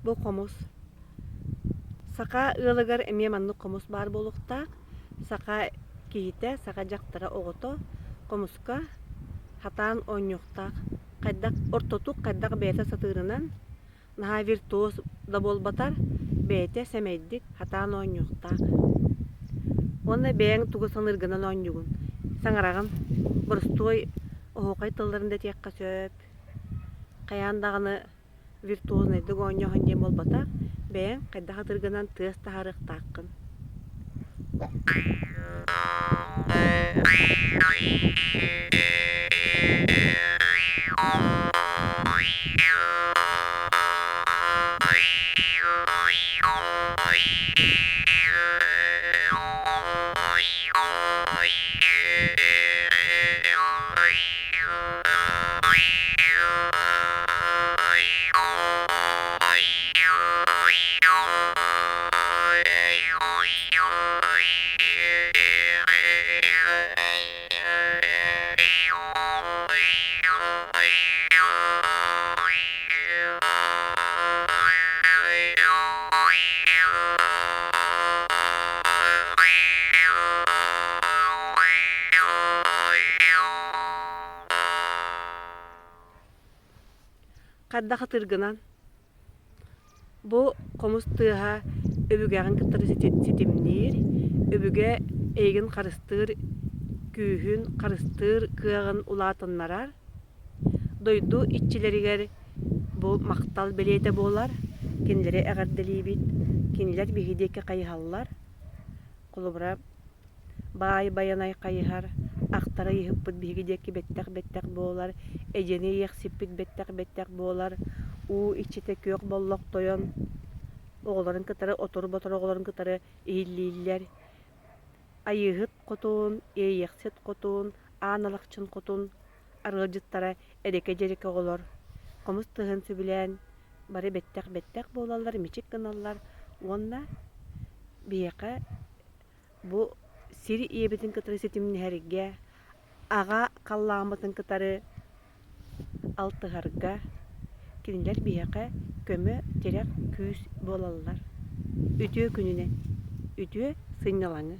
Бу хомус. Саха ыалыгар эмиэ маннык хомус баар буолуохтаах. Саха киһитэ, саха дьахтара оҕото хомуска хатаан оонньуохтаах. Хайдах ортотук хайдах бэйэтэ сатыырынан наһаа виртуоз да буолбатар, бэйэтэ сэмэйдик хатаан оонньуохтаах. Уонна бэйэҥ тугу саныыргынан оонньуугун, саҥараҕын, боростуой оһуохай тылларын да этиэххэ сөп. Хайаан даҕаны виртуознайдык оонньооһун диэн буолбатах, бэйэҥ хайдах атыргынан тыас таһаарыахтааххын. Хайдах ытыргынан Бу хомус тыаһа өбүгэҕин кытары ситимниир, өбүгэ эйигин харыстыыр күүһүн, харыстыыр кыаҕын улаатыннарар, дойду иччилэригэр бу махтал бэлиэтэ буолар, кинилэри эҕэрдэлиибит, кинилэр биһиги диэки хайыһаллар. Холобура, Баай Байанай хайыһар, ахтара ыйыһыппыт биһиги диэки бэттэх-бэттэх буолар, эдьэни иэхсиппит бэттэх-бэттэх буолар, уу иччитэ күөх боллох тойон оҕолорун кытары отору-ботору оҕолорун кытары иһиллииллэр. Айыыһыт хотун, Иэйиэхсит хотун, Аан Алахчын хотун арыалдьыттара эрэкэ-дьэрэкэ оҕолор хомус тыаһын сөбүлээн бары бэттэх-бэттэх буолаллар, мичик гыналлар уонна биһиэхэ Бу сир ийэбитин кытары ситимнэһэргэ, аҕа халлааммытын кытары алтыһарга кинилэр биһиэхэ көмө, тирэх, күүс буолаллар. Үтүө күнүнэн, үтүө сынньалаҥы!